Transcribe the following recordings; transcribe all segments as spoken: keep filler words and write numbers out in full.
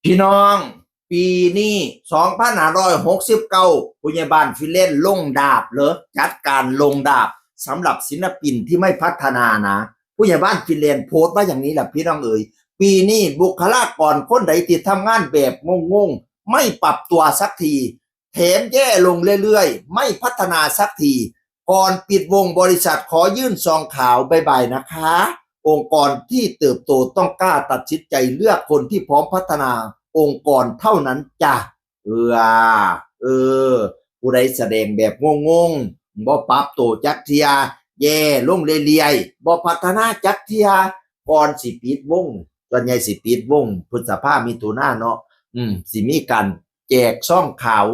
พี่น้อง ปีนี้ สองพันห้าร้อยหกสิบเก้า ผู้ใหญ่บ้านฟินแลนด์ลงดาบเหรอ จัดการลงดาบสำหรับศิลปินที่ไม่พัฒนานะ ผู้ใหญ่บ้านฟินแลนด์โพสต์ว่าอย่างนี้แหละพี่น้องเอ๋ย ปีนี้บุคลากรคนใดที่ทำงานแบบงงๆ ไม่ปรับตัวสักที แถมแย่ลงเรื่อยๆ ไม่พัฒนาสักที ก่อนปิดวงบริษัทขอยื่นซองขาว บ๊ายบายนะคะ องค์กรที่เติบโตต้องกล้าตัดสินใจเลือกคนที่พร้อมพัฒนาองค์กรเท่านั้นจ้ะ เออ เออ ผู้ใดแสดงแบบงงๆ บ่ปรับโตจักเทีย แย่ลงเรื่อยๆ บ่พัฒนาจักเทีย ก่อนสิปิดวง ส่วนใหญ่สิปิดวง พฤษภา มิถุนาเนาะ อืม สิมีการแจกซองขาว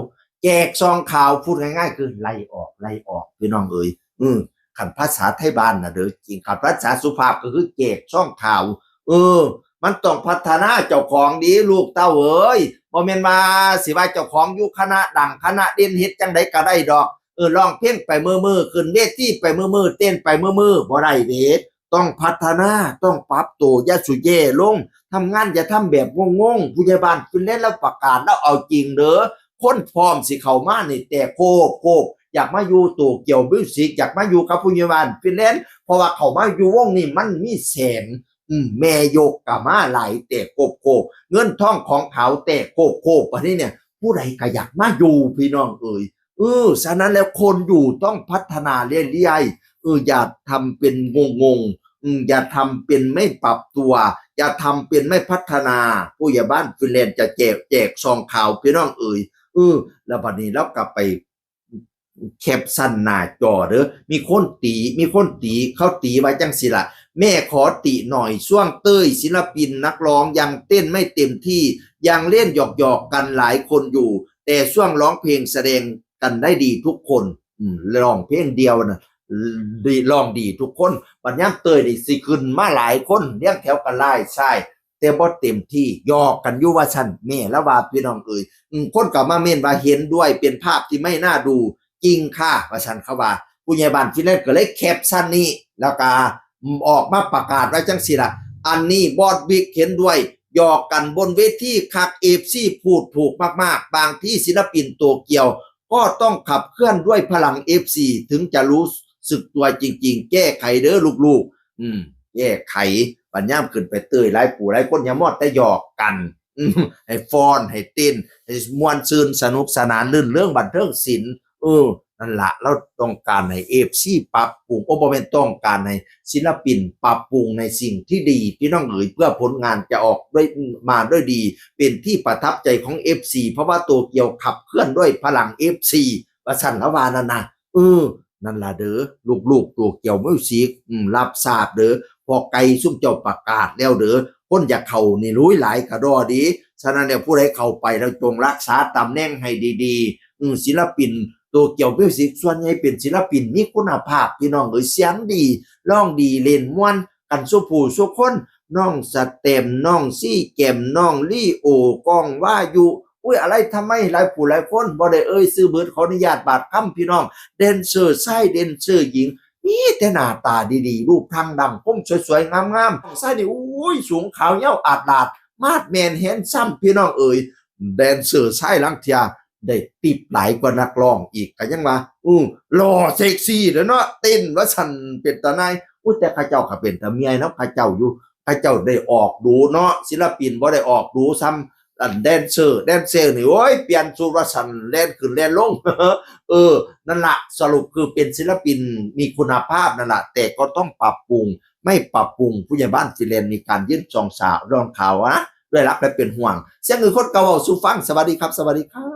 แจกซองขาว พูดง่ายๆ คือไล่ออก ไล่ออก พี่น้องเอ๋ย อืม คันภาษาไทยบ้านน่ะเด้อ จริง คันภาษาสุภาพก็คือแจกซองขาว เออ มันต้องพัฒนาเจ้าของดีลูกเต้าเอ๋ย บ่แม่นว่าสิว่าเจ้าของอยู่คณะดังคณะเด่นเฮ็ดจั่งใดก็ได้ดอก เออ ร้องเพลงไปเมื่อๆ ขึ้นเวทีไปเมื่อๆ เต้นไปเมื่อๆ บ่ได้เด้ ต้องพัฒนา ต้องปรับโต อย่าสุแย่ลง ทำงานอย่าทำแบบงงๆ ผู้ใหญ่บ้านฟินแลนด์ลาวประกาศลาวเอาจริงเด้อ คนพร้อมสิเข้ามานี่แตกโคบโคบ อยากมาอยู่โตเกียวมิวสิก อยากมาอยู่กับผู้ใหญ่บ้านฟินแลนด์ เพราะว่าเข้ามาอยู่วงนี้มันมีแสง อืม แม่ยกก็มาหลายแตกโคบโคบ เงินทองของขาวแตกโคบโคบ อันนี้เนี่ย ผู้ใดก็อยากมาอยู่พี่น้องเอ๋ย เออ ฉะนั้นแล้วคนอยู่ต้องพัฒนาเรื่อยๆ เออ อย่าทำเป็นงงๆ อืม อย่าทำเป็นไม่ปรับตัว อย่าทำเป็นไม่พัฒนา ผู้ใหญ่บ้านฟินแลนด์จะแจก แจกซองขาวพี่น้องเอ๋ย เออ แล้วบัดนี้ลาวก็ไปแคปชั่นหน้าจอเด้อ มีคนติ มีคนติ เขาติว่าจั่งซี้ล่ะ แม่ขอติหน่อย ช่วงเต้ยศิลปินนักร้องยังเต้นไม่เต็มที่ ยังเล่นหยอกๆ กันหลายคนอยู่ แต่ช่วงร้องเพลงแสดงกันได้ดีทุกคน อืม ร้องเพลงเดียวน่ะ ดี ร้องดีทุกคน บัดยามเต้ยนี่สิขึ้นมาหลายคน เรียงแถวกันหลายซ้าย แต่บ่เต็มที่ หยอกกันอยู่ว่าซั่น แม่ละว่าพี่น้องเอ๋ย อืม คนก็มาเม้นว่าเห็นด้วย เป็นภาพที่ไม่น่าดู จริงค่ะ ว่าซั่นเขาว่า ผู้ใหญ่บ้านฟินแลนด์ก็เลยแคปชั่นนี้ แล้วก็ออกมาประกาศไว้จั่งซี้ล่ะ อันนี้บอสบิ๊กเห็นด้วย หยอกกันบนเวทีคัก เอฟซี พูดถูกมากๆ บางทีศิลปินโตเกียว ก็ต้องขับเคลื่อนด้วยพลัง เอฟซี ถึงจะรู้สึกตัวจริงๆ แก้ไขเด้อลูกๆ อืม แก้ไข บัดยามขึ้นไปเต้ยหลายผู้หลายคนอย่ามัวแต่หยอกกัน อืม ให้ฟ้อน ให้เต้น ให้ม่วนซื่นสนุกสนานรื่นเริงบันเทิงศิลป์ เออ นั่นละ ลาวต้องการให้ เอฟซี ปรับปรุง โอ้ บ่แม่น ต้องการให้ศิลปินปรับปรุงในสิ่งที่ดี พี่น้องเอ๋ย เพื่อผลงานจะออกด้วย มาด้วยดี เป็นที่ประทับใจของ เอฟซี เพราะว่าโตเกียวขับเคลื่อนด้วยพลัง เอฟซี ว่าซั่นละว่านั่นนะ เออ นั่นล่ะเด้อ ลูกๆ โตเกียวมิวสิก อืม รับทราบเด้อ พอไกลซุมเจ้าประกาศแล้วเด้อ คนอยากเข้านี่ลุยหลายกะดอดี ฉะนั้นเนี่ยผู้ใดเข้าไปแล้วจงรักษาตำแหน่งให้ดีๆ อืม ศิลปินโตเกียวมิวสิกส่วนใหญ่เป็นศิลปินมีคุณภาพ พี่น้องเอ๋ย เสียงดี ร้องดี เล่นม่วนกันซุผู้ซุคน น้องสแตมป์ น้องซี่แกม น้องลีโอ ก้องวายุ อุ้ย อะไรทำไมหลายผู้หลายคน บ่ได้เอ่ยชื่อเบิด ขออนุญาตบาดคำพี่น้อง แดนเซอร์ชาย แดนเซอร์หญิง มีแต่หน้าตาดีๆ รูปร่างดั้งคมสวยๆ งามๆ ชายนี่ อุ้ย สูงขาวยาวอาดลาด มาดแมนแฮนซัม พี่น้องเอ๋ย แดนเซอร์ชายลางเทื่อได้ติปหลายกว่านักร้องอีก ก็ยังว่า อือ หล่อเซ็กซี่เด้อเนาะ เต้นว่าซั่นเป็นตาหน่าย อุ้ย แต่เขาเจ้าก็เป็นตาเมื่อยนำเขาเจ้าอยู่ เขาเจ้าได้ออกดูเนาะ ศิลปินบ่ได้ออกดูซ้ำ อันแดนเซอร์ แดนเซอร์นี่ โอ้ย เปลี่ยนชุดว่าซั่น แล่นขึ้นแล่นลง เออ นั่นละ สรุปคือเป็นศิลปินมีคุณภาพนั่นละ แต่ก็ต้องปรับปรุง ไม่ปรับปรุง ผู้ใหญ่บ้านฟินแลนด์มีการยื่นซองขาว ซองขาวนะ ด้วยรักและเป็นห่วง เสียงคือคนเก่าเว้าสู่ฟัง สวัสดีครับ สวัสดีครับ